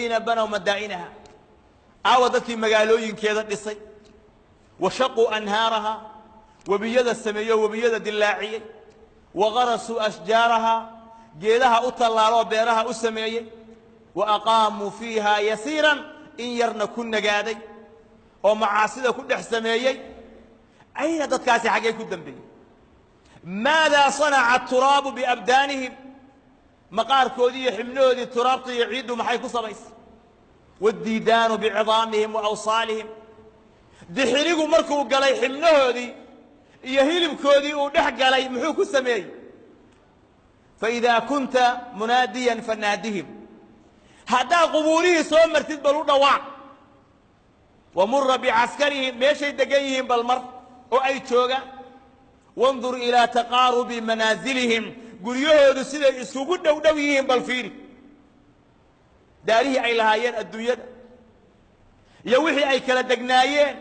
Aladiina banow madaa'inaha, aawa dadkii magaalooyinkeeda dhisay, wa shaquu anhaaraha, webiyada sameeyo webiyada dilaaciyey, wa garasuu ashjaaraha, geedaha u tallaaloo beeraha u sameeyey, wa aqaamuu fiiha yasiiran, in yarna ku nagaaday oo macaasida ku dhex sameeyey. Ayna dadkaasi xaggay ku dambeeyey? Maadaa sanaca aturaabu biabdaanihim, maqaarkoodii iyo xibnahoodii turaabta iyo ciiddu maxay ku samaysay? Waaddiidaanu bicidaamihim wa awsaalihim, dixirigu markuu galay xibnahoodii iyo hilibkoodii uu dhex galay muxuu ku sameeyey? Faidaa kunta munaadiyan fanaadihim, haddaad qubuurihii soo martid bal u dhawaaq. Wamura bicaskarihim, meeshay degan yihiin bal mar oo ay joogaan. Wandur ilaa taqaarubi manaasilihim, guryahoodu siday isugu dhow dhow yihiin bal fiiri. Daarihii ay lahaayeen adduunyada iyo wixii ay kala degnaayeen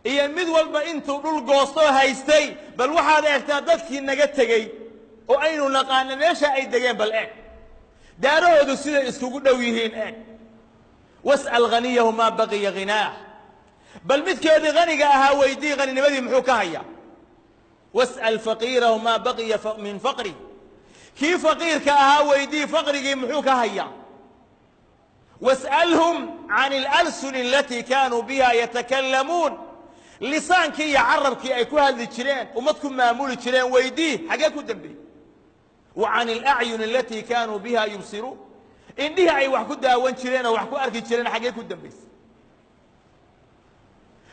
iyo mid walba intuu dhul goostoo haystay, bal waxaad eegtaa dadkii naga tegey oo aynu naqaano meesha ay degeen, bal eeg daarahoodu siday iskugu dhow yihiin eeg. Was'al haniyahu maa baqiya khinaah, bal midkeedii haniga ahaa weydii haninimadii muxuu ka hayaa. Was'al faqiirahu maa baqiya min faqrih, kii faqiirka ahaa weydii faqrigii muxuu ka hayaa. Was'alhum can alalsun alatii kaanuu biha yatakalamuun, lisaankii iyo carabkii ay ku hadli jireen, ummad ku maamuli jireen weydii xaggee ku dambeeyey. Wa can alacyun alatii kaanuu biha yubsiruun, indhihii ay wax ku daawan jireen oo wax ku arki jireen xaggee ku dambaysay.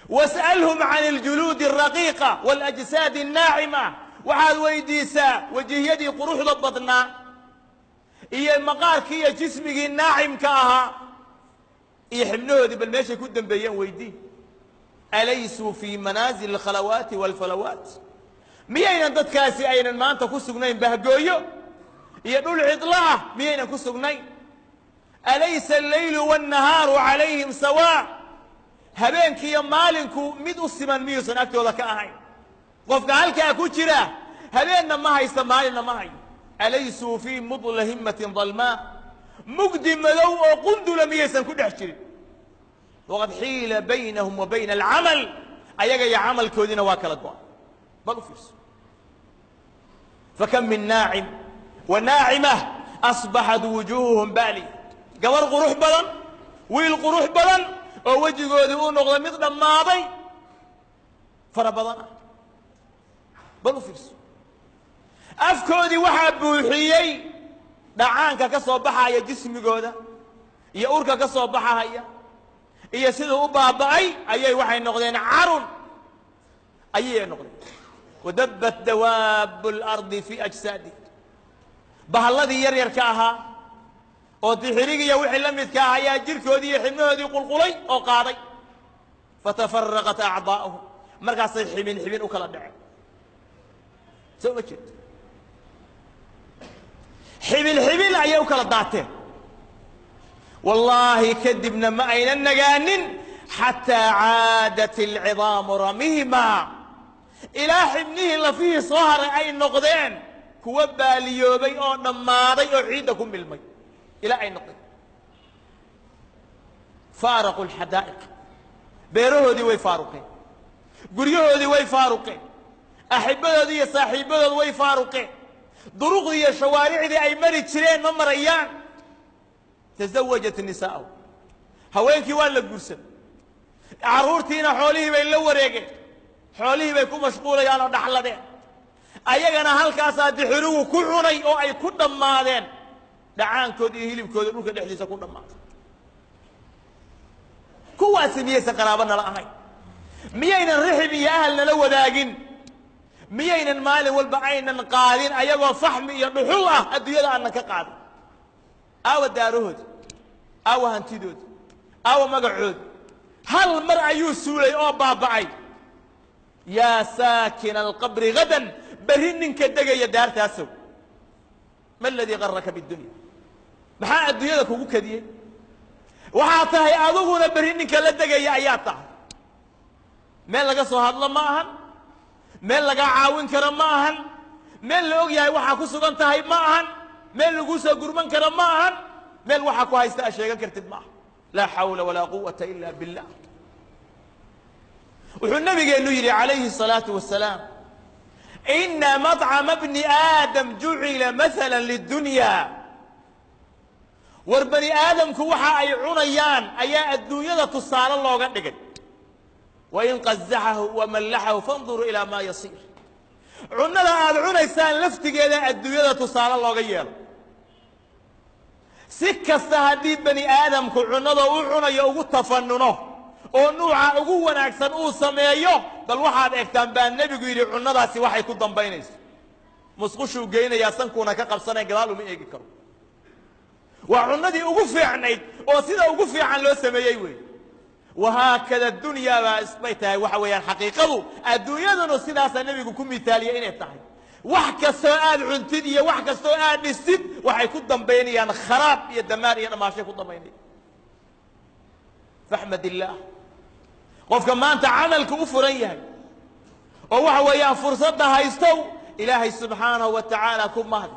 Was'alhum can aljuluudi alraqiiqa waalajsaadi annaacima, waxaad weydiisaa wejiyadii quruxda badnaa iyo maqaarkii iyo jismigii naacimka ahaa iyo xibnahoodii bal meeshay ku dambeeyeen weydii. Alaysuu fii manaazil alkhalawaati waalfalawaat, miyaynan dadkaasi aynan maanta ku sugnayn bahgooyo iyo dhul cidlo ah, miyaynan ku sugnayn? Alaysa alleylu wannahaaru calayhim sawaa, habeenkiiyo maalinku mid u siman miyuusan agtooda ka ahayn? Qofka halkaa ku jira habeenna ma haysta maalinna ma hayo. Alaysuu fii mudla himmatin dalmaa, mugdi madow oo qundula miyaysan ku dhex jirin? Waqad xiila baynahum wa bayna alcamal, ayaga iyo camalkoodiina waa kala go'an. Bal u fiirso, fakam min naacim wa naacima asbaxat wujuuhuhum baaliya, gabar qurux badan, wiil qurux badan oo wejigoodii u noqda mid dhammaaday fara badan ah. Bal u fiirso, afkoodii waxaa buuxiyey dhacaanka ka soo baxaya jismigooda iyo urka ka soo baxahaya iyo siduu u baaba'ay ayay waxay noqdeen carun ayay noqdeen. Wadabbat dawaabu اlardi fii ajsaadi, bahalladii yar yarka ahaa oo dixirigiiyo wixii la midka ah ayaa jirkoodii iyo xibnahoodii qulqulay oo qaaday. Fatafaraqat acdaa'uhum, markaasay xibin xibin u kala dhaceen. Soo ma jeedo, xibin xibin ayay u kala daateen. Wallaahi kadibna ma aynan nagaanin xataa caadat alcidaamu ramiima, ilaa xibnihii lafihii soo haray ay noqdeen kuwa baaliyoobay oo dhammaaday oo ciidda ku milmay ilaa ay noqdeen. Faaraqu alxadaa'iq, beerahoodii way faaruqeen, guryahoodii way faaruqeen, axibbadoodii iyo saaxiibbadood way faaruqeen, duruqdii iyo shawaaricdii ay mari jireen ma marayaan. Tasawajat nisaa'ahu, haweenkii waa la guursaday, carruurtiina xoolihii bay la wareegeen, xoolihii bay ku mashquulayaan oo dhaxladeen. Ayagana halkaasaa dixirigu ku cunay oo ay ku dhammaadeen, dhacaankoodi iyo hilibkooda dhulka dhexdiisa ku dhammaaday. Kuwaasi miyaysan qaraabo nala ahayn? Miyaynan rixib iyo ahal nala wadaagin? Miyaynan maalin walba aynan qaadin ayagoo faxmi iyo dhuxul ah adduunyada aanan ka qaadin? Aawa daarahoodi, aawa hantidoodi, aawa magacoodi, hal mar ayuu suulay oo baaba'ay. Yaa saakina alqabri gadan, berri ninka degaya daartaasow, ma aladii garaka bidunya, maxaa adduunyada kugu kadiyey? Waxaa tahay adiguna berri ninka la degaya ayaa tahay. Meel laga soo hadlo ma ahan, meel lagaa caawin karo ma ahan, meel la og yahay waxaa ku sugan tahay ma ahan, meel laguu soo gurman karo ma ahan, Meel waxaa ku haysta a sheegan kartid maaha. Laa xawla walaa quwata ila billah. Wuxuu nabigeennu yidhi calayhi الsalaatu wasalaam, ina maطcama bni aadam jucila maala lidunya. War bani aadamku waxa ay cunayaan ayaa adduunyada tusaale looga dhigay. Wain qazaxahu wamallaxahu fanduruu ilaa maa yasiir. Cunnada aad cunaysaan laftigeeda adduunyada tusaale looga yeelo. Si kasta haddii bani aadamku cunnada u cunayo ugu tafanuno oo nuuca ugu wanaagsan uu sameeyo, bal waxaad eegtaan baa nebigu yidhi cunnadaasi waxay ku dambaynayso. Musqushuu geynayaa, sankuuna ka qabsanaya, gadaal uma eegi karo. Waa cunnadii ugu fiicnayd oo sida ugu fiican loo sameeyey weey. Wahaakada dunyaa baa isbay tahay. Waxa weeyaan xaqiiqadu adduunyaduna sidaasaa nebigu ku mithaaliyey inay tahay. Wax kastoo aad cuntid iyo wax kastoo aad dhistid waxay ku dambaynayaan kharaab iyo damaar iyo dhamaashay ku dambaynayaan. Faxmad illaah. Qofka maanta camalka u furan yahay oo waxa weeyaan fursadda haystow, ilaahay subxaanahu wa tacaala ku mahdi.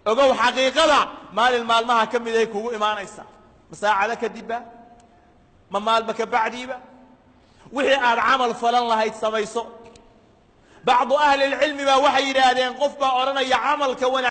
Ogow xaqiiqada maalin maalmaha ka mid ay kugu imaanaysaa, ma saacado kadibba, ma maalma ka bacdiiba, wixii aad camal falan lahayd samayso. Bacdu ahli lcilmi baa waxay yidhaahdeen qof baa odhanaya camalka wanaag